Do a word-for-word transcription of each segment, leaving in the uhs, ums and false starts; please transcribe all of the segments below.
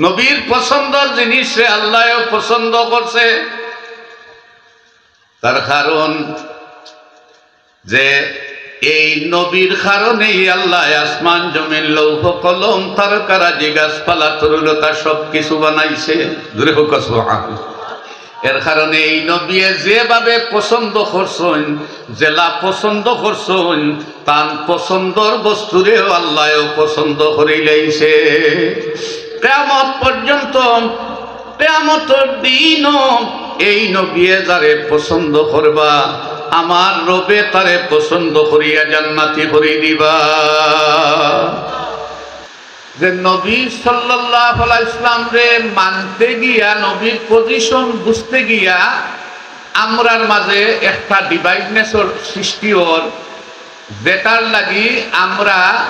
নবীর পছন্দর জিনিসরে আল্লায়ও পছন্দ করছে। তার কারণ যে এই নবীর কারণেই আল্লায় আসমান, জমিন, লৌহ, কলম, তারকারাজি, গাছপালা, তরুলতা সব কিছু বানাইছে। জোরে কউক্কা সুবহানাল্লাহ। এর কারণে এই নবীয়ে যেভাবে পছন্দ করছইন, যেলা পছন্দ করছইন, তান পছন্দর বস্তুরেও আল্লায়ও পছন্দ করিলাইছে। কিয়ামত পর্যন্ত, কিয়ামতর দিনও এই নবীয়ে যারে পছন্দ করবা, আমার রবে তারে পছন্দ করিয়া জান্নাতি করি দিবা। যে নবী সাল্লাল্লাহু আলাইহি ওয়াসাল্লামরে মানতে গিয়া, নবীর position বুঝতে গিয়া আমরার মাঝে একটা dividednessর সৃষ্টি অর, যেটার লাগি আমরা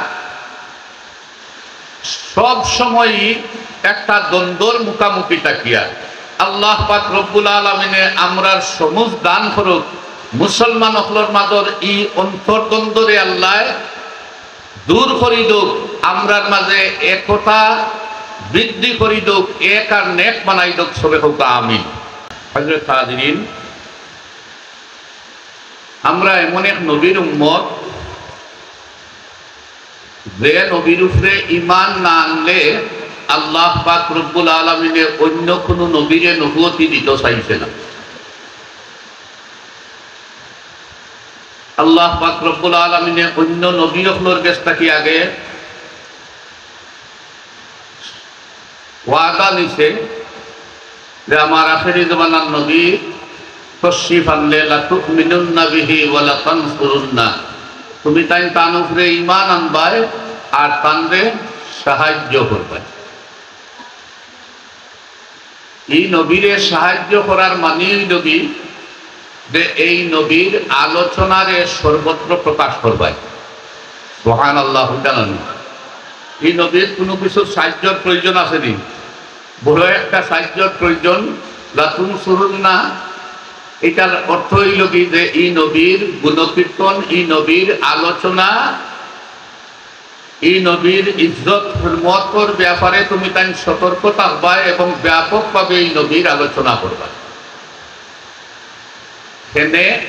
সব সময়ই একটা দ্বন্দ্বর মুখামুখি থাকিয়ার। আল্লাহ পাক রব্বুল আলামিনে আমরার সমুজ দান করুক, মুসলমান অকলর মাঝর ই অন্তর্দ্বন্দ্বরে আল্লায় দূর করি দউক, আমরার মাঝে একতা বৃদ্ধি করি দউক, এক আর নেক বানাই দউক, সবে কউক্কা আমিন। হযরত হাজিরিন, আমরা এমন এক নবীর উম্মত, যে নবীর উপরে ঈমান না আনলে আল্লাহ পাক রব্বুল আলামিনে অন্য কোনো নবীরে নবুয়তি দিতো চাইছে না। আল্লাহ পাক রব্বুল আলামিনে অন্য নবী অকলর গেছ থাকি আগে ওয়াদা নিছে যে আমার আখেরি জমানার নবী তশরিফ আনলে, "লাতুমিনুন্না বিহি ওয়া লাতানসুরুন্না।" তুমি তাইন তান উপরে ঈমান আনবায় আর তানরে সাহায্য করবায়। এই নবীরে সাহায্য করার মানি অইল কি যে এই নবীর আলোচনারে সর্বত্র প্রকাশ করবায়। সুবহানাল্লাহ, জানেন? এই নবীর কোনো কিছু সাহায্যর প্রয়োজন আছে নি? বড় একটা সাহায্যর প্রয়োজন। লাতুনসুরুন্না, এটার অর্থ অইল কি যে এই নবীর গুণকীর্তন, এই নবীর আলোচনা, এই নবীর ইজ্জত হুরমতর ব্যাপারে তুমি তাইন সতর্ক থাকবায় এবং ব্যাপকভাবে এই নবীর আলোচনা করবায়। কেনে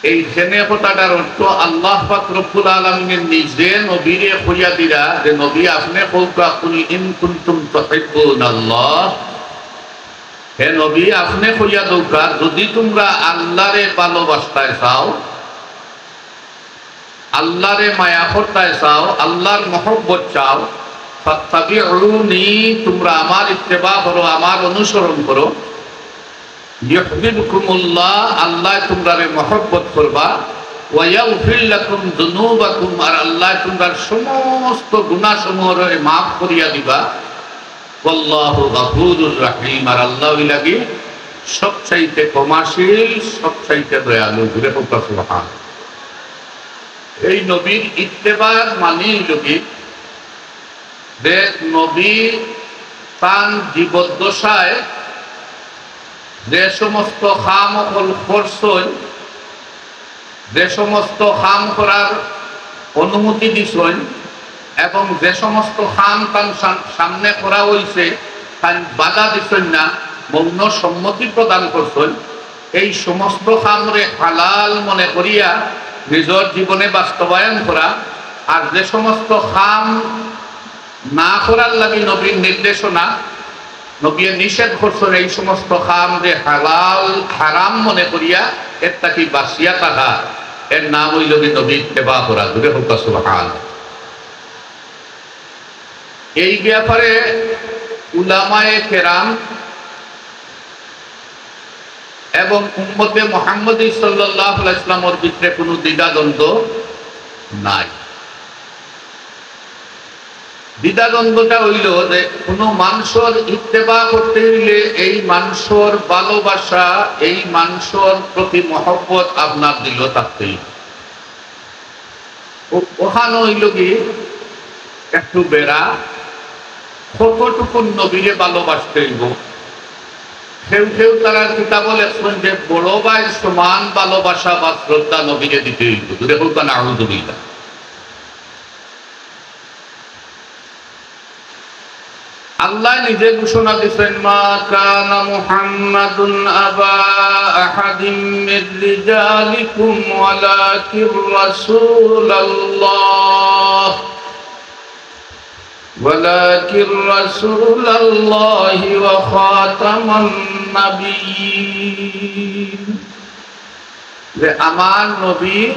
এই কেনে কথাটার অর্থ আল্লাহ পাক রব্বুল আলামিনে নিজে নবীরে কইয়া দিরা যে, "নবী, আপনে কউক্কা, কুল ইন কুনতুম তুহিব্বুনাল্লাহ।" হে নবী, আপনে কইয়া দউক্কা, যদি তুমরা আল্লাহরে ভালোবাসতায় চাও, আল্লাহরে মায়া করতায় চাও, আল্লাহর মহব্বত চাও, ফাত্তাবিউনি, তুমরা আমার ইত্তেবা করো, আমার অনুসরণ করো। ইউহবিবকুমুল্লাহ, আল্লাহ তুমরারে মহব্বত করবা। ওয়া ইয়াগফির লাকুম যুনুবাকুম, আর আল্লাহ তুমরার সমস্ত গুনাহসমূহরে মাফ করিয়া দিবা। ওয়াল্লাহু গাফুরুর রাহিম, আর আল্লাহ অইলা গি সবচাইতে ক্ষমাশীল, সবচাইতে দয়ালু। জোরে কউক্কা সুবহান। এই নবীর ইত্তেবার মানি অইল কি যে নবী তান জীবদ্দশায় যে সমস্ত কাম অকল করছইন, যে সমস্ত কাম করার অনুমতি দিছইন এবং যে সমস্ত কাম তান সাম-, সামনে করা অইছে, তাইন বাধা দিছইন না, মৌন সম্মতি প্রদান করছইন, এই সমস্ত কামরে হালাল মনে করিয়া নিজর জীবনে বাস্তবায়ন করা, আর যে সমস্ত কাম না করার লাগি নবীর নির্দেশনা, নবীয়ে নিষেধ করছইন, এই সমস্ত কামরে হালাল, হারাম মনে করিয়া এর থাকি বাঁচিয়া থাকা, এর নাম অইল কি নবীর ইত্তেবা করা। জোরে কউক্কা সুবহান। এই ব্যাপারে উলামায়ে কেরাম এবং উম্মতে মুহাম্মদী সাল্লাল্লাহু আলাইহি ওয়াসাল্লামর ভিতরে কোনো দ্বিধাদ্বন্দ্ব নাই। দ্বিধাদ্বন্দ্বটা অইল যে কোনো মানুষর ইত্তেবা করতে অইলে এই মানুষর ভালোবাসা, এই মানুষর প্রতি মহব্বত আপনার দিলো থাকতে অইল। ও-, ওখানো অইল কি একটু বেড়া, কতটুকু নবীরে ভালোবাসতে অইব। কেউ কেউ তারার কিতাবো লেখছইন যে বড় ভাইর সমান ভালোবাসা বা শ্রদ্ধা নবীরে দিতে অইব। জোরে কউক্কা নাউজুবিল্লাহ। আল্লাহ নিজে ঘোষণা দিছেন, "মা কানা মুহাম্মাদুন আবা আহাদিম মির রিজালিকুম ওয়ালাকিন রাসূলুল্লাহ, ওয়ালাকিন রাসূলুল্লাহি ওয়া খাতামান নাবিয়্যিন।" যে আমার নবী,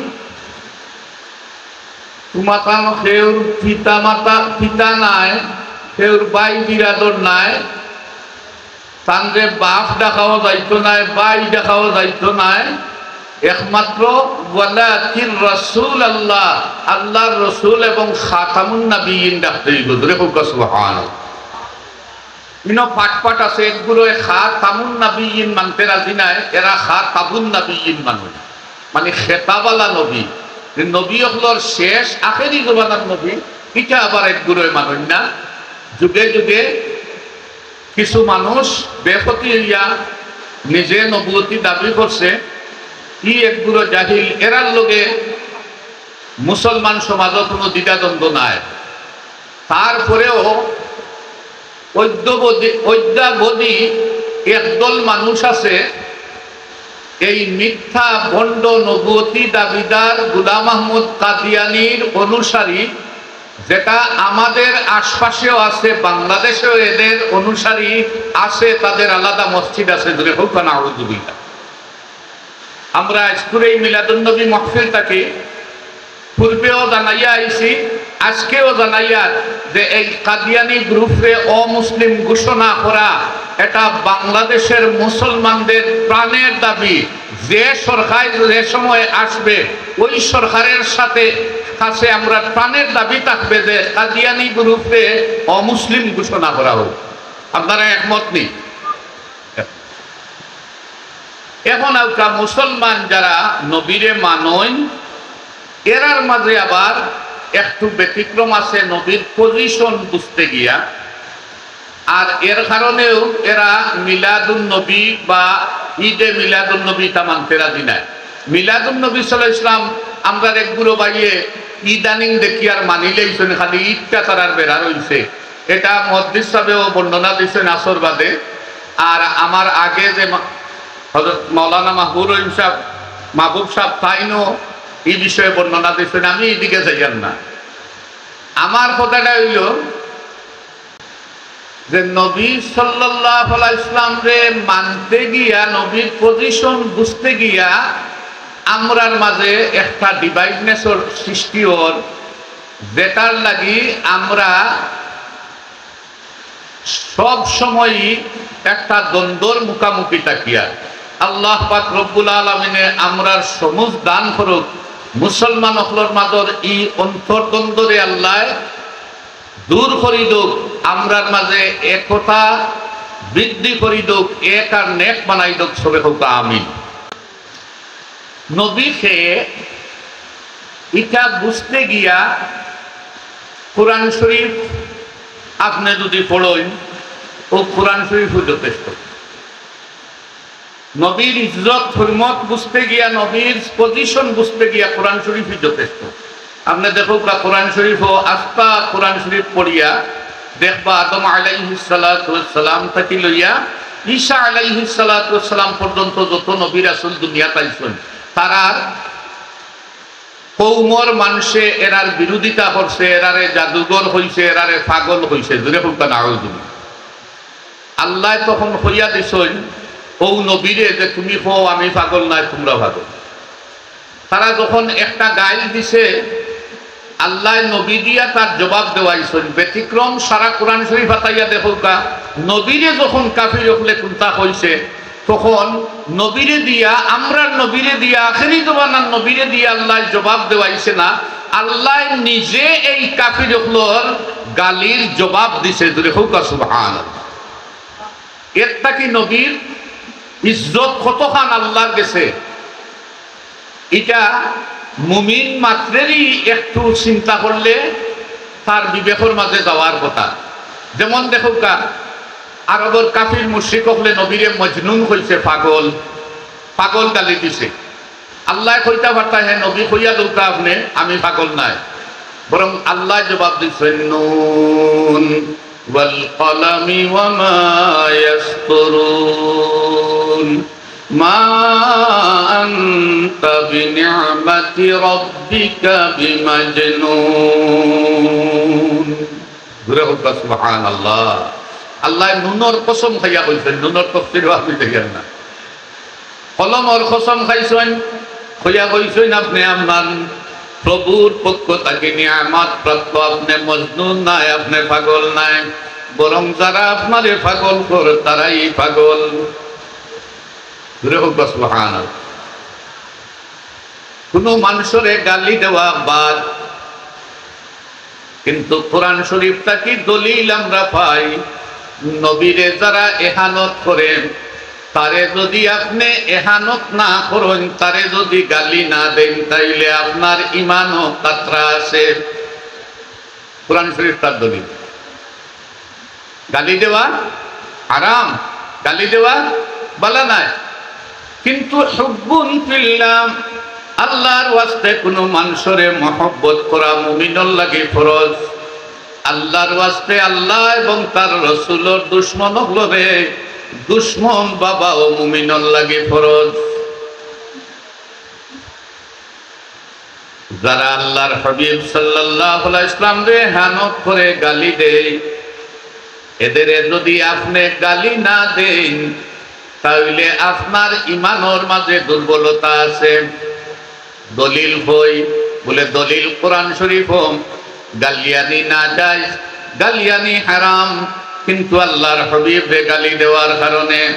তুমাতান কেউর পিতা মাতা, পিতা নাই, কেউর ভাই বিরাদর নাই, তানরে বাপ ডাকাও যাইতো নায়, ভাই ডাকাও যাইতো নায়, একমাত্র ওয়ালাকিন রাসূলুল্লাহ, আল্লাহর রসুল এবং খাতামুন নাবিয়্যিন ডাকতে অইবো। জোরে কউক্কা সুবহানাল্লাহ। ইনো পাট পাট আছে, একগুলোয় খাতামুন নাবিয়্যিন মানতে রাজি নায়, এরা খাতামুন নাবিয়্যিন মানইন, মানে খেতাবালা নবী, যে নবী অকলর শেষ আখেরি জমানার নবী, ইটা আবার একগুলোয় মানইন না। যুগে যুগে কিছু মানুষ বেফতি অইয়া নিজে নবুয়তি দাবি করছে, ই একগুলো জাহিল, এরার লগে মুসলমান সমাজও কোনো দ্বিধাদ্বন্দ্ব নাই। তারপরেও অদ্যাবধি, অদ্যাবধি একদল মানুষ আছে, এই মিথ্যা ভণ্ড নবুয়তি দাবিদার গোলাম আহমদ কাদিয়ানির অনুসারী, যেটা আমাদের আশপাশেও আছে, বাংলাদেশেও এদের অনুসারী আছে, তাদের আলাদা মসজিদ আছে। জোরে কউক্কা নাউজুবিল্লাহ। আমরা আজকুর এই মিলাদুন্নবী মাহফিল থাকি পূর্বেও জানাইয়া আইছি, আজকেও জানাইয়ার যে এই কাদিয়ানি গ্রুপরে অমুসলিম ঘোষণা করা, এটা বাংলাদেশের মুসলমানদের প্রাণের দাবি। যে সরকার যে সময় আসবে, ওই সরকারের সাথে, কাছে আমরা প্রাণের দাবি থাকবে যে কাদিয়ানি গ্রুপরে অমুসলিম ঘোষণা করা হোক। আপনারা একমত নি? এখন আউক্কা মুসলমান যারা নবীরে মানইন, এরার মাঝে আবার একটু ব্যতিক্রম আছে নবীর পজিশন বুঝতে গিয়া। আর এর কারণেও এরা মিলাদুন নবী বা ঈদে মিলাদুন নবী ইতা মানতে রাজি নায়। মিলাদুন নবী সাল্লাল্লাহু আলাইহি ওয়াসাল্লাম আমরার একগুলো ভাইয়ে ইদানিং দেখিয়ার মানিলাইছইন, খালি ঈদটা তারার বেড়া রইছে। এটা মুহাদ্দিস সাহেবেও বর্ণনা দিছেন আসর বাদে। আর আমার আগে যে মা-, হযরত মাওলানা মাহবুব রহিম সাহেব, মাহবুব সাহেব, তাইনও এই বিষয়ে বর্ণনা দিছেন, আমি এইদিকে যাইয়ার না। আমার কথাটা অইলো যে নবী সাল্লাল্লাহু আলাইহি ওয়াসাল্লামরে মানতে গিয়া, নবীর পজিশন বুঝতে গিয়া আমরার মাঝে একটা ডিভাইডনেসর সৃষ্টি অর, যেটার লাগি আমরা সব সময়ই একটা দ্বন্দ্বর মুখামুখি থাকিয়ার। আল্লাহ পাক রব্বুল আলামিনে আমরার সমুজ দান করুক, মুসলমান অকলর মাঝর ই অন্তর্দ্বন্দ্বরে আল্লাহ দূর করি দউক, আমরার মাঝে একতা বৃদ্ধি করি দউক, এক আর নেক বানাই দউক, সবে কউক্কা আমিন। নবী কে ইটা বুঝতে গিয়া কোরআন শরীফ আপনে যদি পড়ইন, ও কোরআন শরীফও যথেষ্ট। নবীর ইজ্জত হুরমত বুঝতে গিয়া, নবীর পজিশন বুঝতে গিয়া কোরআন শরীফই যথেষ্ট। আপনে দেখউক্কা কোরআন শরীফও, আস্তা কোরআন শরীফ পড়িয়া দেখবা আদম আলাইহিস সালাতু ওয়াস সালাম থাকি লইয়া ঈসা আলাইহিস সালাতু ওয়াস সালাম পর্যন্ত যত নবী রাসূল দুনিয়াত আইছইন, তারার কওমর মানষে এরার বিরোধিতা করছে, এরারে জাদুঘর কইছে, এরারে পাগল কইছে। জোরে কউক্কা নাউজুবিল্লাহ। আল্লায় তখন কইয়া দিছইন অউ নবীরে যে, "তুমি কও আমি পাগল নায়, তুমরা পাগল।" তারা যখন একটা গাইল দিছে, আল্লায় নবী দিয়া তার জবাব দেওয়াইছইন। ব্যতিক্রম সারা কোরআন শরীফ হাতাইয়া দেখউক্কা, নবীরে যখন কাফির অকলে কুন্তা কইছে, তখন নবীরে দিয়া, আমরার নবীরে দিয়া, আখেরি জমানার নবীরে দিয়া আল্লায় জবাব দেওয়াইছে না, আল্লায় নিজে এই কাফির অকলর গালির জবাব দিছে। জোরে কউক্কা সুবহানাল্লাহ। এর থাকি নবীর ইজ্জত কতখান আল্লার গেছে, ইটা মুমিন মাত্রেরই একটু চিন্তা করলে তার বিবেকর মাঝে যাওয়ার কথা। যেমন দেখউক্কা, আরবর কাফির মুশরিক অকলে নবীরে মজনুন কইছে, পাগল, পাগল গালি দিছে। আল্লায় কইতা পারতা, "হে নবী, কইয়া দেউক্কা আপনে, আমি পাগল নায়।" বরং আল্লায় জবাব দিছে, "নুন।" والقلم وما يسطرون. ما أنت بنعمة ربك بمجنون. জোরে কউক্কা সুবহানাল্লাহ। আল্লায় নুনর কসম খাইয়া কইছইন, নুনর তফসিরও আমি দেখি না। কলমর কসম খাইছইন, কইয়া কইছইন, আপনে আপনার প্রভুর পক্ষ থাকি নিয়ামত প্রাপ্ত, আপনে মজনুন নায়, আপনে পাগল নায়, বরং যারা আপনারে পাগল করে তারাই পাগল। জোরে কউক্কা সুবহানাল্লাহ। কুনু মানষরে গালি দেওয়া বাদ, কিন্তু কোরআন শরীফ থাকি দলিল আমরা পাই, নবীরে যারা এহানত করে, তারে যদি আপনে এহানত না করইন, তারে যদি গালি না দেইন, তাইলে আপনার ইমানও খাতরা আছে। কোরআন শরীফ তার দলিল। গালি দেওয়া হারাম, গালি দেওয়া বালা নায়, কিন্তু হুব্বুন ফিল্লাহ, আল্লাহর ওয়াস্তে কুনু মানষরে মহব্বত করা মুমিনর লাগি ফরজ। আল্লাহর ওয়াস্তে আল্লাহ এবং তার রসুলর দুশমন অকলরে দুশমন ভাবাও মুমিনর লাগি ফরজ। যারা আল্লাহর হাবিব সাল্লাল্লাহু আলাইহি ওয়াসাল্লামরে এহানত করে গালি দেয়, এদেরে যদি আপনে গালি না দেইন, তাইলে আপনার ইমানর মাঝে দুর্বলতা আছে। দলিল কই? বলে, দলিল কোরআন শরীফ, গালিয়ানি নাজায়েজ, গালিয়ানি হারাম, কিন্তু আল্লাহর হাবিবরে গালি দেওয়ার কারণে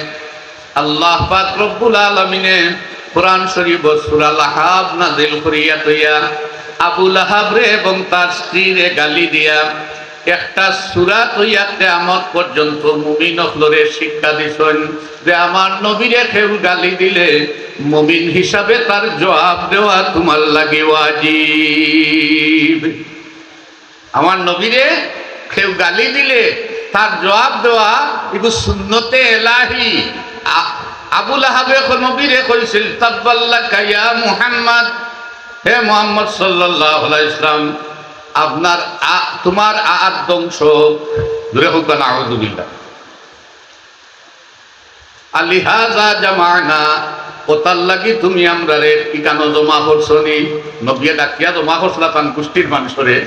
আল্লাহ পাক রব্বুল আলামিনে কোরআন শরীফ সূরা লাহাব নাজিল করিয়া থইয়া আবু লাহাবরে এবং তার স্ত্রীরে গালি দিয়া একটা সূরা থইয়া কিয়ামত পর্যন্ত মুমিন অকলরে শিক্ষা দিছইন যে আমার নবীরে কেউ গালি দিলে মুমিন হিসাবে তার জবাব দেওয়া তুমার লাগি ওয়াজিব। আমার নবীরে কেউ গালি দিলে তার জবাব দেওয়া, ইগু সুন্নতে এলাহি। আ-, আবু লাহাবে ক-, নবীরে কইছিল, "তাব্বাল্লাকা ইয়া মুহাম্মদ, হে মুহাম্মদ সাল্লাল্লাহু আলাইহি ওয়াসাল্লাম, আপনার আ-, তুমার আত ধ্বংস হোক।" জোরে কউক্কা না, আউযুবিল্লাহ। আলিহাযা জামা'না, অতার লাগি তুমি আমরারে ইকানো জমা করছো নি? নবীয়ে ডাকিয়া জমা করছিলা তান গুষ্টির মানষরে,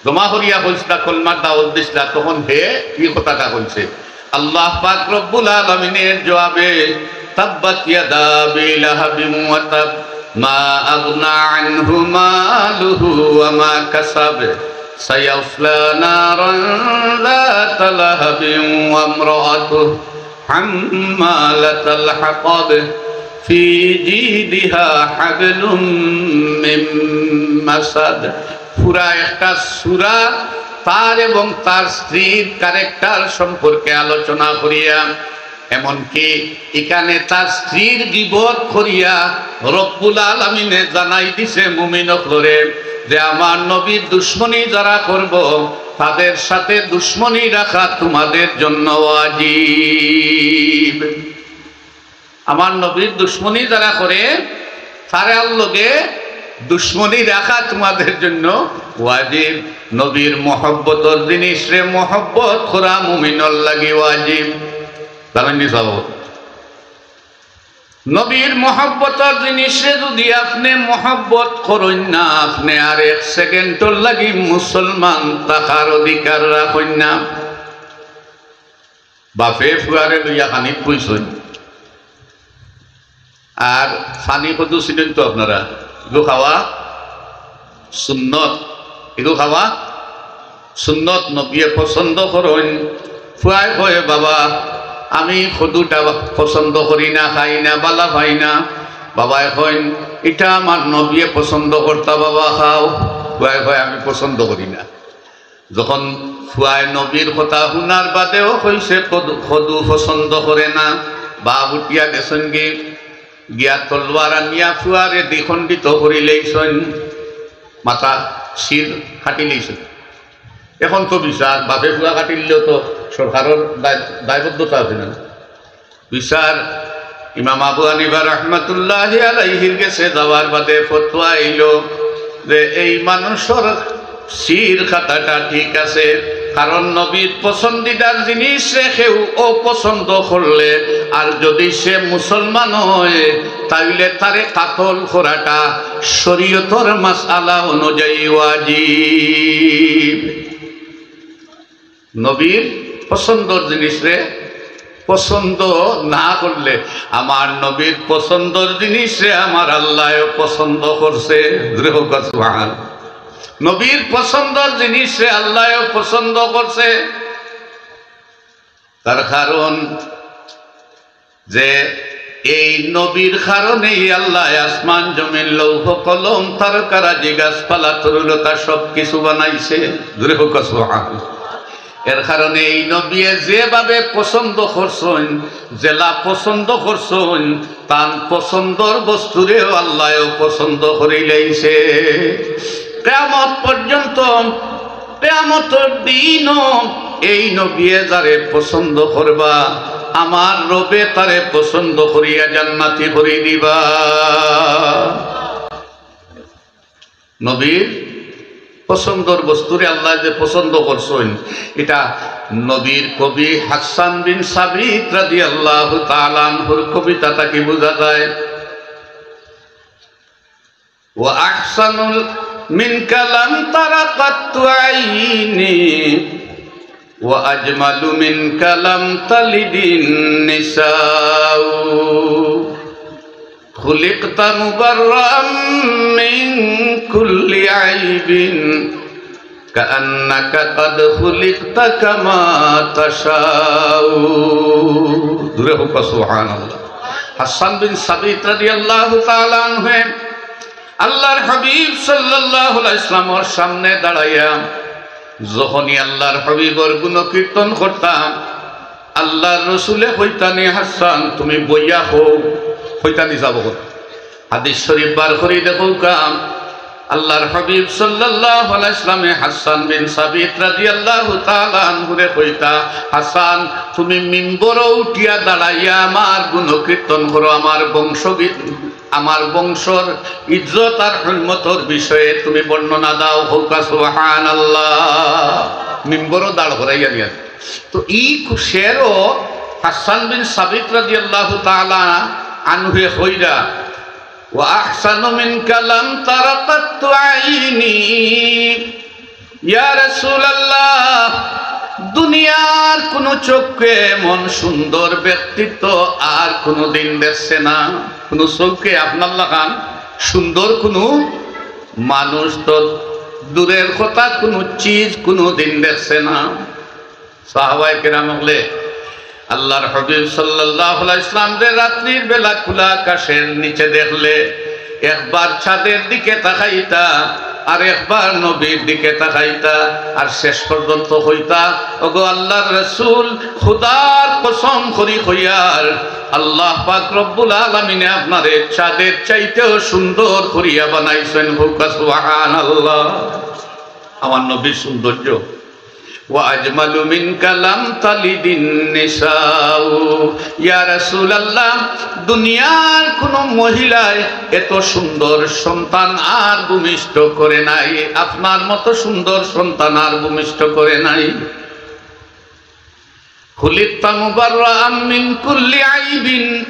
জমা করিয়া কইছিলা, কলমার দাওয়াত দিছিলা, তখন হে ই কথাটা কইছে। আল্লাহ পাক রব্বুল আলামিনের জবাবে, তাব্বাত ইয়াদা আবি লাহাবিন ওয়া তাব, মা আগনা আনহু মালুহু ওয়া মা কাসাব, সায়াসলা নারান যাতা লাহাবিন ওয়া ইমরাতুহু হাম্মালাতাল হাতাব, ফি জিদিহা হাবলুম মিম মাসাদ। পুরা একটা সূরা তার এবং তার স্ত্রীর character সম্পর্কে আলোচনা করিয়া, এমনকি ইকানে তার স্ত্রীর গীবত করিয়া রব্বুল আলামিনে জানাই দিছে মুমিন অকলরে যে আমার নবীর দুশমনি যারা করব, তাদের সাথে দুশমনি রাখা তোমাদের জন্য ওয়াজিব। আমার নবীর দুশমনি যারা করে, তারার লগে দুশমনি রাখা তোমাদের জন্য ওয়াজিব। নবীর মহব্বতর জিনিসরে মহব্বত করা মুমিনর লাগি ওয়াজিব। জানইন নি সাব? নবীর মহব্বতর জিনিসরে যদি আপনে মহব্বত করইন না, আপনে আর এক সেকেন্ডর লাগি মুসলমান থাকার অধিকার রাখইন না। বাপে ফুয়ারে লইয়া পানিত বইছইন, আর পানি কদু চিনইন তো আপনারা, ইগু খাওয়া সুন্নত, ইগু খাওয়া সুন্নত, নবীয়ে পছন্দ করইন। ফুয়ায় কয়, "বাবা, আমি কদুটা পছন্দ করি না, খাই না, বালা পাই না।" বাবায় কইন, "ইটা আমার নবীয়ে পছন্দ করতা, বাবা, খাও।" ফুয়ায় কয়, "আমি পছন্দ করি না।" যখন ফুয়ায় নবীর কথা হুনার বাদেও কইছে কদু, কদু পছন্দ করে না, বাপ উঠিয়া গেছইন গি, গিয়া তলোয়ার আনিয়া ফুয়ারে দ্বিখণ্ডিত করিলাইছইন, মাথা শির কাটিলাইছইন। এখন তো বিচার, বাপে ফুয়া কাটিলেও তো সরকারর দায়-, দায়বদ্ধতা আছে না? বিচার ইমাম আবু হানিফা রহমাতুল্লাহি আলাইহির গেছে যাওয়ার বাদে ফতোয়া আইলো যে এই মানুষর শির কাটাটা ঠিক আছে, কারণ নবীর পছন্দিদার জিনিসরে কেউ অপছন্দ করলে, আর যদি সে মুসলমান হয়, তাইলে তারে কাতল করাটা শরীয়তর মাসআলা অনুযায়ী ওয়াজিব। নবীর পছন্দর জিনিসরে পছন্দ না করলে, আমার নবীর পছন্দর জিনিসরে আমার আল্লায়ও পছন্দ করছে। জোরে কউক্কা সুবহান। নবীর পছন্দর জিনিসরে আল্লায়ও পছন্দ করছে। তার কারণ যে এই নবীর কারণেই আল্লায় আসমান জমিন লৌহ কলম তারকারাজি গাছপালা তরুলতা সব কিছু বানাইছে। জোরে কউক্কা সুবহান। এর কারণে এই নবীয়ে যেভাবে পছন্দ করছইন, যেলা পছন্দ করছইন, তান পছন্দর বস্তুরেও আল্লায়ও পছন্দ করিলাইছে। কিয়ামত পর্যন্ত, কিয়ামতর দিনও এই নবীয়ে যারে পছন্দ করবা, আমার রবে তারে পছন্দ করিয়া জান্নাতি করি দিবা। নবীর পছন্দর বস্তুরে আল্লায় যে পছন্দ করছইন, ইটা নবীর কবি হাসান বিন সাবিত রাদিয়াল্লাহু তাআলা আনহুর কবিতা থাকি বুঝা যায়। وأحسن منك لم تر قط عيني، وأجمل منك لم تلد النساء، خلقت مبرأ من كل عيب، كأنك قد خلقت كما تشاء। জোরে কউক্কা সুবহানাল্লাহ। হাসান বিন সাবিত রাদিয়াল্লাহু তাআলা আনহু আল্লাহর হাবিব সাল্লাল্লাহু আলাইহি ওয়াসাল্লামর সামনে দাঁড়াইয়া যখনই আল্লাহর হাবিবর গুণকীর্তন করতা, আল্লাহর রসুলে কইতা নি, "হাসান, তুমি বইয়া কও।" কইতা নি, "যাও কও।" হাদিস শরীফ বার করি দেখউক্কা, আল্লাহর হাবিব সাল্লাল্লাহু আলাইহি ওয়াসাল্লামে হাসান বিন সাবিত রাদিয়াল্লাহু তাআলা আনহুরে কইতা, "হাসান, তুমি মিম্বরো উঠিয়া দাঁড়াইয়া আমার গুণকীর্তন করো, আমার বংশ বি-, আমার বংশর ইজ্জত আর হুরমতর বিষয়ে তুমি বর্ণনা দাও।" কউক্কা সুবহানাল্লাহ। মিম্বরো দাঁড় করাইয়া নিয়া। তো ই কু-, শেরও হাসান বিন সাবিত রাদিয়াল্লাহু তাআলা আনহুয়ে কইরা, "ওয়া আহসানু মিনকা লাম তারা কাত্তু আইনি।" ইয়া রাসূলুল্লাহ, দুনিয়ার কুনু চোখে এমন সুন্দর ব্যক্তিত্ব আর কুনুদিন দেখছে না। কুনু চোখে আপনার লাখান সুন্দর কুনু মানুষ তো দূরের কথা, কুনু চিজ কুনুদিন দেখছে না। সাহাবায়ে কেরাম অকলে আল্লাহর হাবিব সাল্লাল্লাহু আলাইহি ওয়াসাল্লামরে রাত্রির বেলা খোলা আকাশের নিচে দেখলে একবার চাঁদের দিকে তাকাইতা, আর একবার নবীর দিকে তাকাইতা, আর শেষ পর্যন্ত কইতা, "ওগো আল্লাহর রাসূল, খুদার কসম করি কইয়ার, আল্লাহ পাক রব্বুল আলামিনে আপনারে চাঁদের চাইতেও সুন্দর করিয়া বানাইছেন।" কউক্কা সুবহানাল্লাহ। আমার নবীর সৌন্দর্য। "ওয়া আজমালু মিনকা লাম তালিদিন নিসাউ।" ইয়া রাসূলুল্লাহ, দুনিয়ার কুনু মহিলায় এত সুন্দর সন্তান আর ভূমিষ্ঠ করে নাই, আপনার মতো সুন্দর সন্তান আর ভূমিষ্ঠ করে নাই। "খুলিকতা মুবাররাআম মিন কুল্লি আইবিন।"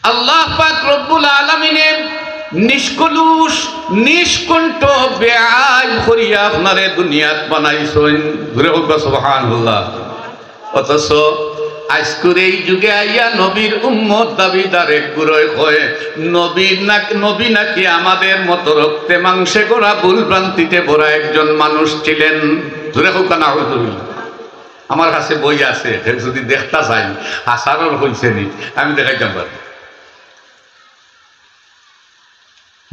আল্লাহ পাক রব্বুল আলামিনে নিষ্কলুষ, নিষ্কণ্ঠ, বেআইব করিয়া আপনারে দুনিয়াত বানাইছইন। জোরে কউক্কা সুবহানাল্লাহ। অথচ আইজকুর এই যুগে আইয়া নবীর উম্মত দাবিদার এক গুরুয়ে কয়, নবীর নাক-, নবী নাকি আমাদের মতো রক্তে মাংসে গড়া ভুল ভ্রান্তিতে ভরা একজন মানুষ ছিলেন। জোরে কউক্কা নাউজুবিল্লাহ। আমার কাছে বই আছে, কেউ যদি দেখতা চাইন, হাসানর কইছে নি, আমি দেখাইতাম পারি।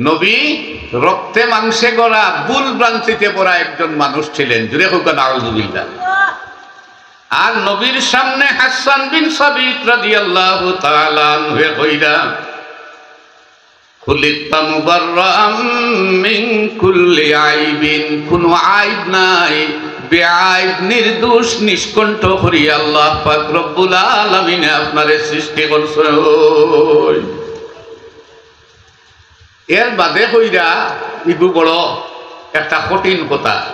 নবী রক্তে মাংসে গড়া, ভুল ভ্রান্তিতে পড়া একজন মানুষ ছিলেন। জোরে কউক্কা নাউজুবিল্লাহ। আর নবীর সামনে হাসান বিন সাবিত রাদিয়াল্লাহু তাআলা আনহু কইরা, "খুলিকতা মুবাররাআম মিন কুল্লি আইবিন।" কুনু আইব নাই, বেআইব, নির্দোষ, নিষ্কণ্ঠ করি আল্লাহ পাক রব্বুল আলামিনে আপনারে সৃষ্টি করছইন। এর বাদে কইরা, ইগু বড় একটা কঠিন কথা।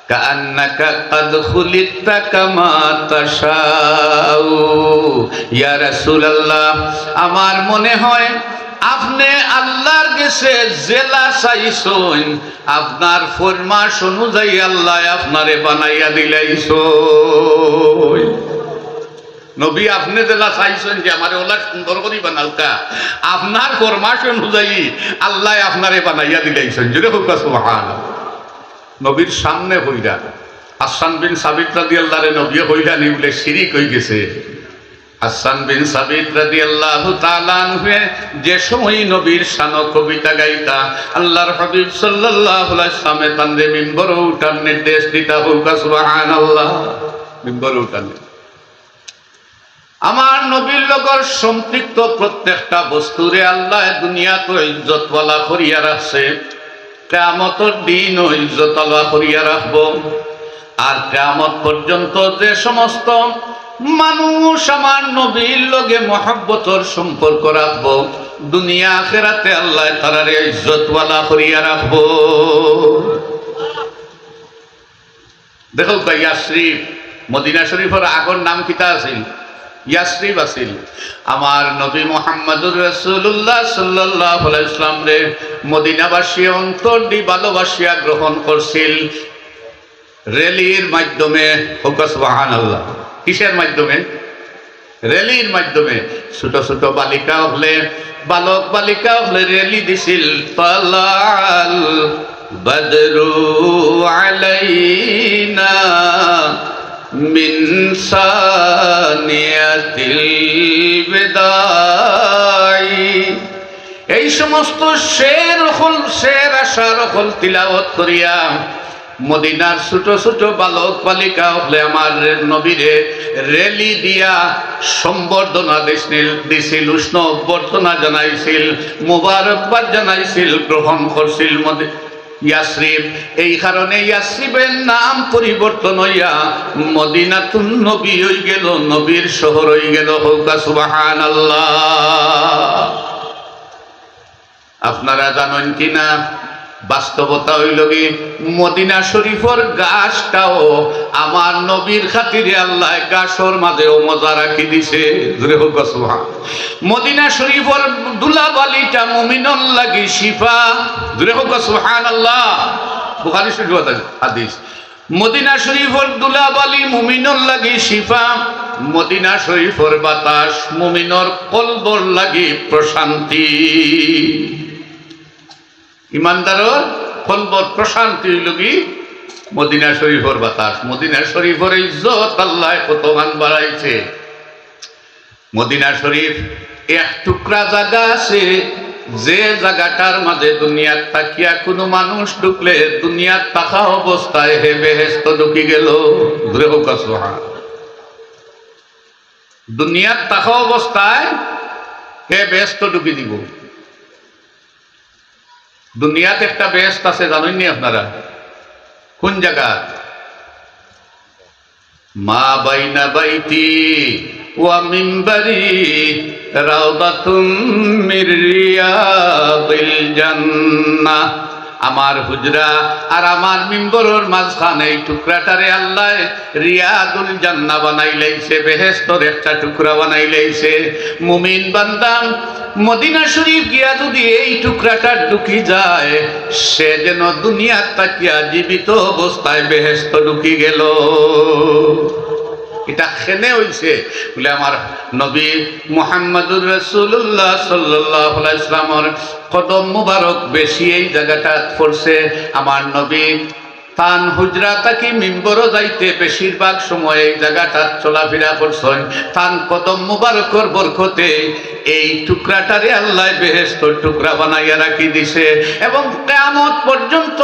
কাআন্নাকা কাদ খুলিকতা কামা তাশাউ। ইয়া রাসূলুল্লাহ, আমার মনে হয় আপনে আল্লার গেছে যেলা চাইছইন, আপনার ফরমাশ অনুযায়ী আল্লায় আপনারে বানাইয়া দিলাইছইন। নবী, আপনে যেলা চাইছইন যে আমারে ওলা সুন্দর করি বানাউক্কা, আপনার ফরমাশ অনুযায়ী আল্লায় আপনারে বানাইয়া দিলাইছইন। জোরে কউক্কা সুবহানাল্লাহ। নবীর সামনে কইরা। হাসান বিন সাবিত রাদিয়াল্লাহু আনহুরে নবীয়ে কইলা নি বুলে শিরিক অইগেছে। হাসান বিন সাবিত রাদিয়াল্লাহু তাআলা আনহুয়ে যে সময় নবীর শানো কবিতা গাইতা, আল্লার হাবিব সাল্লাল্লাহু আলাইহি ওয়াসাল্লামে তানরে মিম্বরো উঠার নির্দেশ দিতা, কউক্কা সুবহানাল্লাহ। মিম্বরো উঠার নির্দেশ। আমার নবীর লগর সম্পৃক্ত প্রত্যেকটা বস্তুরে আল্লায় দুনিয়াত ইজ্জতওয়ালা করিয়া রাখছে, কিয়ামতর দিনও ইজ্জতওয়ালা করিয়া রাখবো। আর কিয়ামত পর্যন্ত যে সমস্ত মানুষ আমার নবীর লগে মহব্বতর সম্পর্ক রাখবো, দুনিয়া আখেরাতে আল্লায় তারারে ইজ্জতওয়ালা করিয়া রাখবো। দেখউক্কা, ইয়াসরিব, মদিনা শরীফর আগর নাম কিতা আছিল? ইয়াসরিব আছিল। আমার নবী মুহাম্মাদুর রাসূলুল্লাহ সাল্লাল্লাহু আলাইহি ওয়াসাল্লামরে মদিনাবাসী অন্তর দি ভালোবাসিয়া গ্রহণ করছিল। রেলির মাধ্যমে, কউক্কা সুবহানাল্লাহ। কিসের মাধ্যমে? রেলির মাধ্যমে। ছোট ছোট বালিকা অকলে, বালক বালিকা অকলে রেলি দিছিল। তালাল বদরু আলাইনা মিন সানিয়াতিল বিদাই। এই সমস্ত শের অকল, শের আশার অকল তিলাওয়াত করিয়া মদিনার ছোট ছোট বালক বালিকা অকলে আমার নবীরে রেলি দিয়া সম্বর্ধনা দিছিল, দিছিল, উষ্ণ অভ্যর্থনা জানাইছিল, মোবারকবাদ জানাইছিল, গ্রহণ করছিল মদি-, ইয়াসরিব। এই কারণে ইয়াসরিবের নাম পরিবর্তন অইয়া মদিনাতুন নবী অইগেল, নবীর শহর অইগেল। কউক্কা সুবহানাল্লাহ। আপনারা জানইন কি না, বাস্তবতা অইলো গি, মদিনা শরীফর ঘাসটাও আমার নবীর খাতিরে আল্লায় ঘাসর মাঝেও মজা রাখি দিছে। জোরে কউক্কা সুবহান। মদিনা শরীফর ধুলাবালিটা মুমিনর লাগি শিফা। জোরে কউক্কা সুবহানাল্লাহ। বুখারী শরীফর হাদিস। মদিনা শরীফর ধুলাবালি মুমিনর লাগি শিফা, মদিনা শরীফর বাতাস মুমিনর কলবর লাগি প্রশান্তি। ইমানদারর কলবর প্রশান্তি অইলো গি মদিনা শরীফর বাতাস। মদিনা শরীফর ইজ্জত আল্লায় কতখান বাড়াইছে। মদিনা শরীফ এক টুকরা জাগা আছে, যে জাগাটার মাঝে দুনিয়াত থাকিয়া কুনু মানুষ ঢুকলে দুনিয়াত থাকা অবস্থায় হে বেহেস্তো ঢুকি গেল। জোরে কউক্কা সুবহান। দুনিয়াত থাকা অবস্থায় হে বেহেস্তো ঢুকি দিবো। দুনিয়াত একটা বেহেস্ত আছে, জানইন নি আপনারা? কুন জাগাত? মা বাইনা বাইতি ওয়া মিম্বারি রাউদাতুম মির রিয়াদিল জান্নাহ। আমার হুজরা আর আমার মিম্বরর মাঝখান, এই টুকরাটারে আল্লায় রিয়াদুল জান্নাহ বানাইলাইছে, বেহেস্তর একটা টুকরা বানাইলাইছে। মুমিন বান্দা মদিনা শরীফ গিয়া যদি এই টুকরাটার ঢুকি যায়, সে যেন দুনিয়াত থাকিয়া জীবিত অবস্থায় বেহেস্তো ঢুকি গেল। ইটা কেনে অইছে? বুলে, আমার নবী মুহাম্মাদুর রাসূলুল্লাহ সাল্লাল্লাহু আলাইহি ওয়াসাল্লামর কদম মুবারক বেশি এই জাগাটাত পড়ছে। আমার নবী তান হুজরা থাকি মিম্বরো যাইতে বেশিরভাগ সময় এই জাগাটাত চলাফিরা করছইন। তান কদম মুবারকর বরকতে এই টুকরাটারে আল্লায় বেহেস্তর টুকরা বানাইয়া রাখি দিছে এবং কিয়ামত পর্যন্ত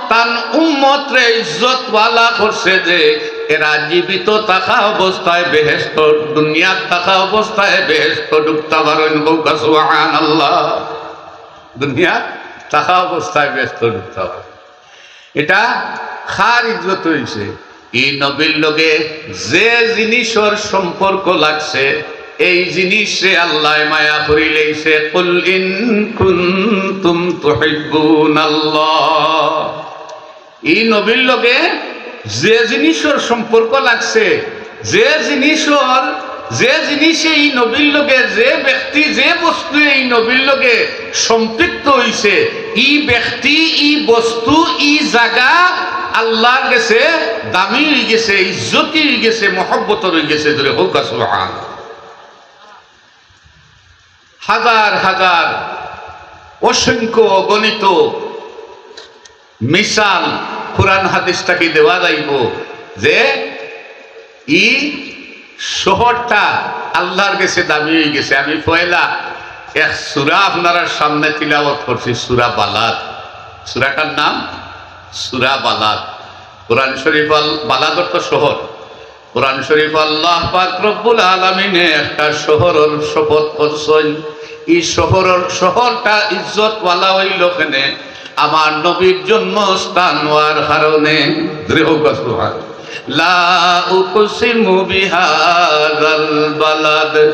তান উম্মতরে ইজ্জতওয়ালা করছে যে এরা জীবিত থাকা অবস্থায় বেহেস্তো, দুনিয়াত থাকা অবস্থায় বেহেস্তো ঢুকতা পারইন। কউক্কা সুবহানাল্লাহ। দুনিয়াত থাকা অবস্থায় বেহেস্তো ঢুকতা পারইন। ইটা কার ইজ্জত অইছে? ই নবীর লগে যে জিনিসর সম্পর্ক লাগছে, এই জিনিসরে আল্লায় মায়া করিলাইছে। কুল ইন কুনতুম তুহিব্বুনাল্লাহ। ই নবীর লগে যে জিনিসর সম্পর্ক লাগছে, যে জিনিসর, যে জিনিসে এই নবীর লগে, যে ব্যক্তি, যে বস্তু এই নবীর লগে সম্পৃক্ত হইছে, ই ব্যক্তি, ই বস্তু, ই জাগা আল্লাহর গেছে দামি হই গেছে, ইজ্জতি হই গেছে, মহব্বতর হই গেছে। জোরে কউক্কা সুবহান। হাজার হাজার, অসংখ্য অগণিত মিসাল কোরআন হাদিস থাকি দেওয়া যাইব যে ই শহরটা আল্লাহর গেছে দামি হই গেছে। আমি পয়লা এক সূরা আপনারার সামনে তিলাওয়াত করছি, সূরা বালাদ। সূরাটার নাম সূরা বালাদ। কোরআন শরীফ আল-, বালাদ অর্থ শহর। কোরআন শরীফ আল্লাহ পাক রব্বুল আলামিনে একটা শহরর শপথ করছইন। ই শহরর, শহরটা ইজ্জতওয়ালা হইল কেনে? আমার নবীর জন্মস্থান হওয়ার কারণে। জোরে কউক্কা সুবহান। লা উকসিমু বিহাযাল বালাদ।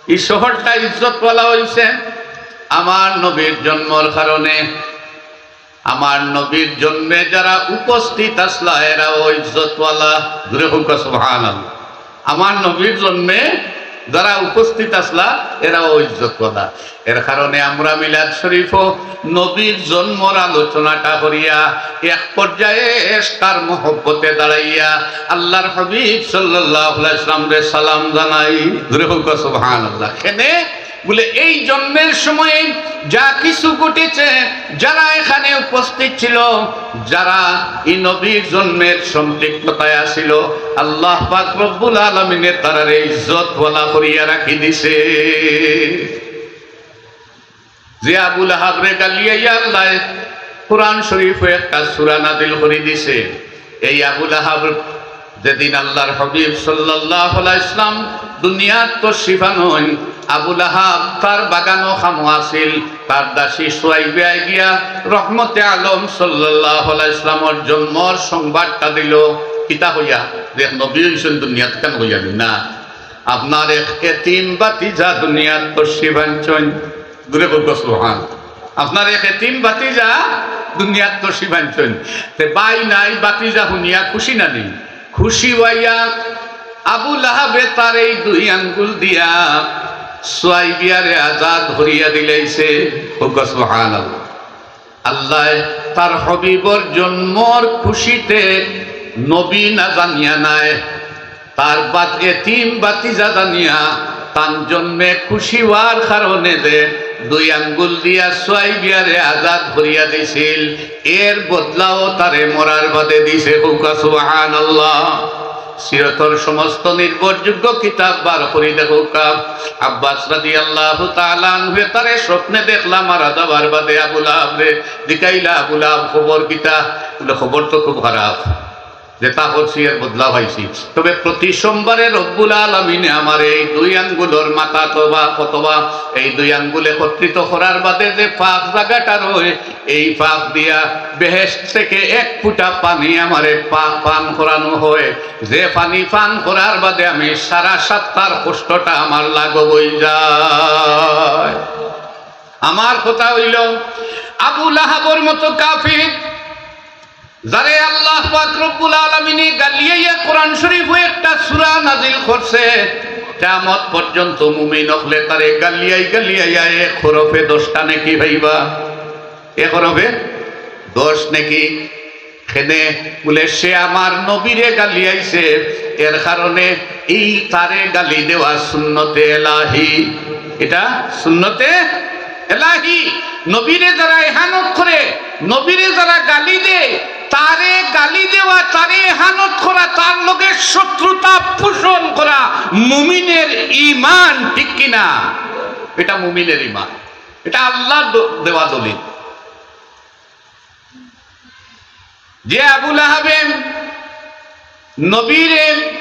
ই শহরটা ইজ্জতওয়ালা হইছে আমার নবীর জন্মর কারণে। আমার নবীর জন্মে যারা উপস্থিত আছলা, এরাও ইজ্জতওয়ালা। জোরে কউক্কা সুবহানাল্লাহ। আমার নবীর জন্মে যারা উপস্থিত আছলা, এরাও ইজ্জতওয়ালা। এর কারণে আমরা মিলাদ শরীফও নবীর জন্মর আলোচনাটা করিয়া এক পর্যায়ে এশকার মহব্বতে দাঁড়াইয়া আল্লাহর হাবিব সাল্লাল্লাহু আলাইহি ওয়াসাল্লামরে সালাম জানাই। জোরে কউক্কা সুবহানাল্লাহ। কেনে বুলে, এই জন্মের সময়ে যা কিছু ঘটেছে, যারা এখানে উপস্থিত ছিল, যারা এই নবীর জন্মের সম্পৃক্ততায় আছিল, আল্লাহ পাক রব্বুল আলামিনে তারারে ইজ্জতওয়ালা করিয়া রাখি দিছে। যে আবু লাহাবরে গালিয়াইয়া আল্লাহ কোরআন শরীফে একটা সূরা নাজিল করি দিছে, এই আবু লাহাব যেদিন আল্লাহর হাবিব সাল্লাল্লাহু আলাইহি ওয়াসাল্লাম দুনিয়াত তশরিফ আনইন, আবু লাহাব তার বাগানো কামো আছিল, তার দাসী সুয়াইবিয়ায় গিয়া রহমতে আলম সাল্লাল্লাহু আলাইহি ওয়াসাল্লামর জন্মর সংবাদটা দিল। কিতা কইয়া? যে নবী হইছেন দুনিয়াত, কেন কইয়া না? আপনার এক এতিম ভাতিজা দুনিয়াত তশরিফ আনছইন। জোরে কউক্কা সুবহান। আপনার এক এতিম ভাতিজা দুনিয়াত তশরিফ আনছইন। তে ভাই নাই, ভাতিজা হুনিয়া খুশি না নি? খুশি হইয়া আবু লাহাবে তার এই দুই আঙ্গুল দিয়া সুয়াইবিয়ারে আজাদ করিয়া দিলাইছে। কউক্কা সুবহানাল্লাহ। আল্লাহ তার হাবিবর জন্মর খুশিতে নবী না জানিয়া নায়, তার বাত-, এতিম ভাতিজা জানিয়া তান জন্মে খুশি হওয়ার কারণে যে দুই আঙ্গুল দিয়া সুয়াইবিয়ারে আজাদ করিয়া দিছিল, এর বদলাও তারে মরার বাদে দিছে। কউক্কা সুবহানাল্লাহ। সিরতর সমস্ত নির্ভরযোগ্য কিতাব বার করি দেখউক্কা। আব্বাস রাদিয়াল্লাহু তাআলা আনহুয়ে তারে স্বপ্নে দেখলা মারা যাবার বাদে আবু লাহাবরে জিকাইলা, "আবু লাহাব, খবর কিতা?" বুলে, "খবর তো খুব খারাপ, যেতা করছি এর বদলা পাইছি। তবে প্রতি সোমবারে রব্বুল আলামিনে আমারে এই দুই আঙ্গুলর মাথা অথবা, অথবা এই দুই আঙ্গুল একত্রিত করার বাদে যে ফাঁক জাগাটা রয়, এই ফাঁক দিয়া বেহেশত থেকে এক ফুটা পানি আমারে পা-, পান করানো হয়। যে পানি পান করার বাদে আমি সারা সপ্তাহর কষ্টটা আমার লাঘব অই যায়।" আমার কথা অইল, আবু লাহাবর মতো কাফির, যারে আল্লাহ পাক রব্বুল আলামিনে গালিয়াইয়া কোরআন শরীফো একটা সূরা নাজিল করছে, কিয়ামত পর্যন্ত মুমিন অকলে তারে গালিয়াই গালিয়াইয়া এক হরফে দশটা নেকি পাইবা। এক হরফে দশ নেকি। কেনে বুলে, সে আমার নবীরে গালিয়াইছে, এর কারণে এই তারে গালি দেওয়া সুন্নতে এলাহি। এটা সুন্নতে এলাহি। নবীরে যারা এহানত করে, নবীরে যারা গালি দেয়, তারে গালি দেওয়া, তারে এহানত করা, তার লগে শত্রুতা পোষণ করা মুমিনের ঈমান, ঠিক কি না? এটা মুমিনের ঈমান, এটা আল্লাহর দ-, দেওয়া দলিল। যে আবু লাহাবে নবীরে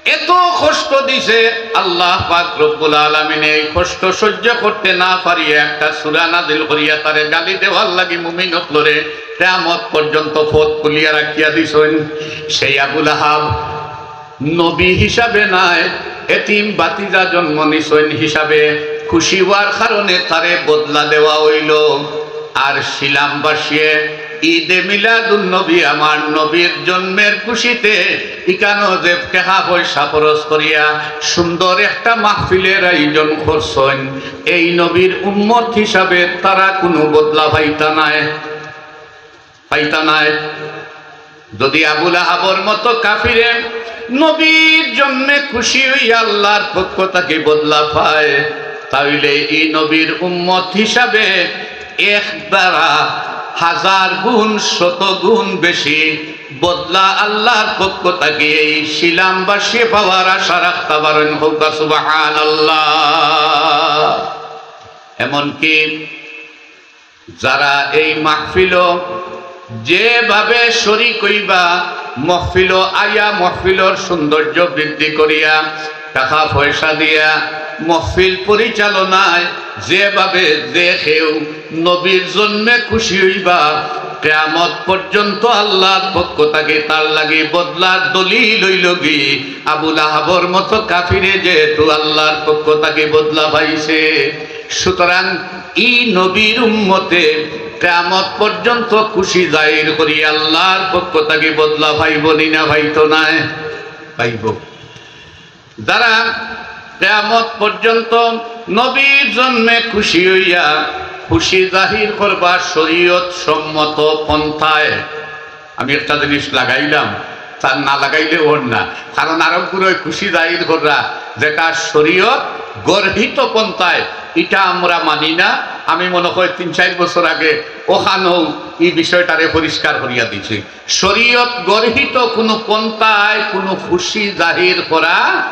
এত কষ্ট দিছে, আল্লাহ পাক রব্বুল আলামিনে এই কষ্ট সহ্য করতে না পারিয়া একটা সূরা নাজিল করিয়া তারে গালি দেওয়ার লাগি মুমিন অকলরে কিয়ামত পর্যন্ত পথ খুলিয়া রাখিয়া দিছইন। সেই আবু লাহাব নবী হিসাবে নায়, এতিম ভাতিজা জন্ম নিছইন হিসাবে খুশি হওয়ার কারণে তারে বদলা দেওয়া অইল। আর শিলামবাসীয়ে ঈদে মিলাদুন নবী, আমার নবীর জন্মের খুশিতে ইকানো যে টেকা পয়সা খরচ করিয়া সুন্দর একটা মাহফিলের আয়োজন করছইন, এই নবীর উম্মত হিসাবে তারা কুনু বদলা পাইতা নায়, পাইতা নায়। যদি আবু লাহাবর মতো কাফিরে নবীর জন্মে খুশি অইয়া আল্লাহর পক্ষ থাকি বদলা পায়, তাইলে ই নবীর উম্মত হিসাবে এক দ্বারা হাজার গুণ, শত গুণ বেশি বদলা আল্লাহর পক্ষ থাকি এই শিলামবাসী পাওয়ার আশা রাখতা পারইন। কউক্কা সুবহানাল্লাহ। এমনকি যারা এই মাহফিলো যেভাবে শরিক অইবা, মাহফিলো আইয়া মাহফিলর সৌন্দর্য বৃদ্ধি করিয়া, টেকা পয়সা দিয়া মাহফিল পরিচালনায় যেভাবে যে কেউ নবীর জন্মে খুশি অইবা, কিয়ামত পর্যন্ত আল্লাহর পক্ষ থাকি তার লাগি বদলার দলিল অইলোগি আবু লাহাবর মতো কাফিরে যেহেতু আল্লাহর পক্ষ থাকি বদলা পাইছে। সুতরাং ই নবীর উম্মতে কিয়ামত পর্যন্ত খুশি জাহির করি আল্লাহর পক্ষ থাকি বদলা পাইবো নি না পাইতো নায়? পাইবো। যারা কিয়ামত পর্যন্ত নবীর জন্মে খুশি অইয়া খুশি জাহির করবা শরীয়ত সম্মত পন্থায়, আমি একটা জিনিস লাগাইলাম, তার না লাগাইলে অর না, কারণ আরবগুলোয় খুশি জাহির কররা যেটা শরীয়ত গর্হিত পন্থায়, এটা আমরা মানি না। আমি মনে হয় তিন চার বছর আগে ওখানেও এই বিষয়টারে পরিষ্কার করিয়া দিছি। শরীয়ত গর্হিত কোনো পন্থায় কোনো খুশি জাহির করা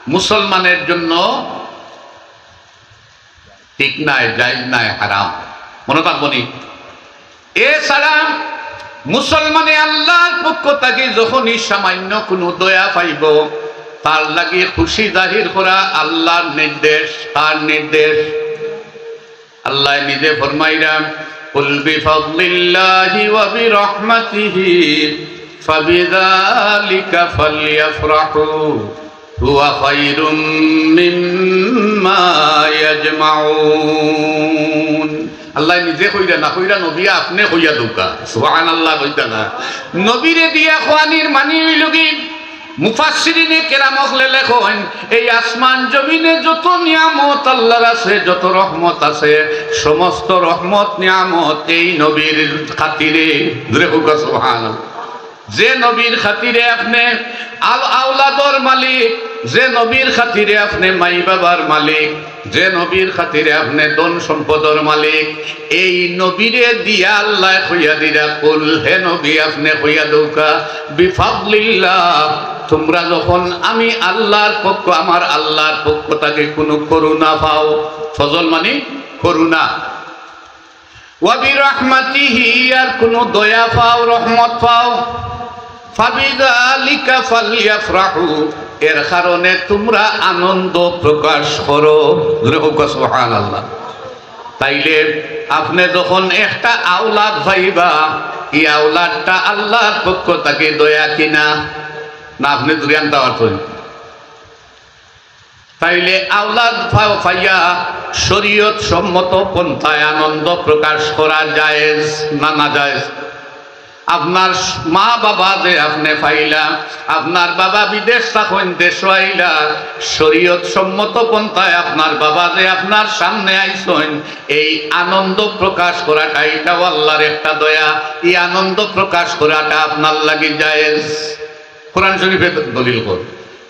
মুসলমানের জন্য ঠিক নাই, জায়েজ নাই, হারাম। মনে থাকবো নি? এছাড়া মুসলমানে আল্লাহর পক্ষ থাকি যখনই সামান্য কোনো দয়া পাইবো, তার লাগি খুশি জাহির করা আল্লাহর নির্দেশ। কার নির্দেশ? আল্লাহ নিজে ফরমাইরা, "কুল বিফাদলিল্লাহি ওয়া বিরাহমাতিহি ফাবিযালিকা ফালইয়াফরাহু হুয়া খায়রুম মিম্মা ইয়াজমাউন।" আল্লাহ নিজে কইরা না কইরা, নবী আপনে কইয়া দেউক্কা। সুবহানাল্লাহ কইতা না। নবীরে দিয়া কওয়ানির মানি অইলোগি, মুফাসসিরিনে কেরাম অকলে লেখইন, এই আসমান জমিনে যত নিয়ামত আল্লাহর আছে, যত রহমত আছে, সমস্ত রহমত নিয়ামত এই নবীর খাতিরে। জোরে কউক্কা সুবহানাল্লাহ। যে নবীর খাতিরে আপনে আল-, আওলাদর মালিক, যে নবীর খাতিরে আপনে মাই বাবার মালিক, যে নবীর খাতিরে আপনে ধন সম্পদর মালিক, এই নবীরে দিয়া আল্লাহ কইয়া দিরা, "কুল, হে নবী, আপনে কইয়া দেউক্কা, বিফাদলিল্লাহ, তুমরা যখন আমি আল্লাহর পক্ষ, আমার আল্লাহর পক্ষ থাকি কোনো করুণা পাও", ফজল মানি করুণা, "ওয়া বিরাহমাতিহি", আর কোনো দয়া পাও, রহমত পাও, "ফাবিযালিকা ফালইয়াফরাহু", এর কারণে তুমরা আনন্দ প্রকাশ করো। জোরে কউক্কা সুবহানাল্লাহ। তাইলে আপনে যখন একটা আওলাদ পাইবা, ই আওলাদটা আল্লাহর পক্ষ থাকি দয়া কিনা? না, আপনে জোরে আনতা পারছইন। তাইলে আওলাদ পা-, পাইয়া শরীয়ত সম্মত পন্থায় আনন্দ প্রকাশ করা জায়েজ না নাজায়েজ? আপনার মা বাবা যে আপনে পাইলা, আপনার বাবা বিদেশ থাকইন, দেশো আইলা, শরীয়ত সম্মত পন্থায় আপনার বাবা যে আপনার সামনে আইছইন, এই আনন্দ প্রকাশ করাটা, এটাও আল্লাহর একটা দয়া। এই আনন্দ প্রকাশ করাটা আপনার লাগি জায়েজ। কোরআন শরীফে দলিল কর।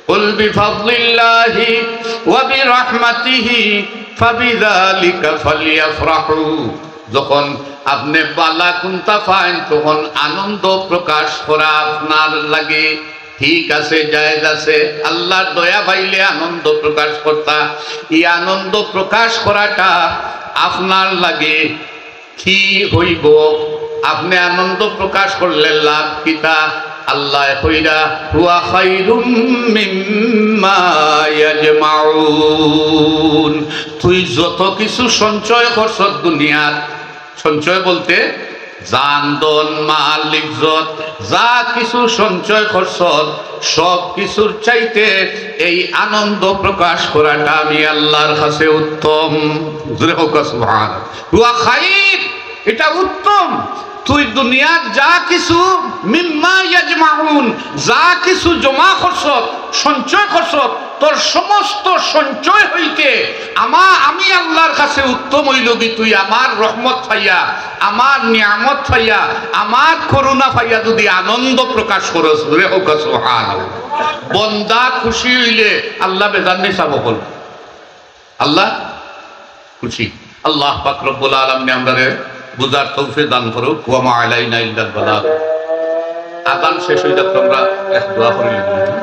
"কুল বিফাদলিল্লাহি ওয়া বিরাহমাতিহি ফাবিযালিকা ফালইয়াফরাহু।" যখন আপনে বালা কুন্তা পাইন, তখন আনন্দ প্রকাশ করা আপনার লাগি ঠিক আছে, জায়েজ আছে। আল্লাহর দয়া পাইলে আনন্দ প্রকাশ করতা, এই আনন্দ প্রকাশ করাটা আপনার লাগি কি হইবো? আপনে আনন্দ প্রকাশ করলে লাভ কিতা? আল্লাহ কইরা, "হুয়া খায়রুম মিম্মা ইয়াজমাউন।" তুই যত কিছু সঞ্চয় করছত দুনিয়ার, সঞ্চয় বলতে জান, ধন, মাল, ইজ্জত, যা কিছু সঞ্চয় করছত, সব কিছুর চাইতে এই আনন্দ প্রকাশ করাটা আমি আল্লাহর কাছে উত্তম। জোরে কউক্কা সুবহান। হুয়া খাইর, এটা উত্তম। তুই দুনিয়াত যা কিছু মিম্মা ইয়াজমাউন, যা কিছু জমা করছত, সঞ্চয় করছত, তোর সমস্ত সঞ্চয় হইতে আমা-, আমি আল্লাহর কাছে উত্তম অইলগি তুই আমার রহমত পাইয়া, আমার নিয়ামত পাইয়া, আমার করুণা পাইয়া যদি আনন্দ প্রকাশ করস, জোরে কউক্কা সুবহানাল্লাহ। বন্দা খুশি অইলে আল্লাহ বেজার নি চাবো বল। আল্লাহ খুশি। আল্লাহ পাক রব্বুল আলামিন আমরারে বুঝার তৌফিক দান করুক। ওয়া মা আলাইনা ইল্লাল বালাগ। আজান শেষ অই যাক, আমরা এক দোয়া করি।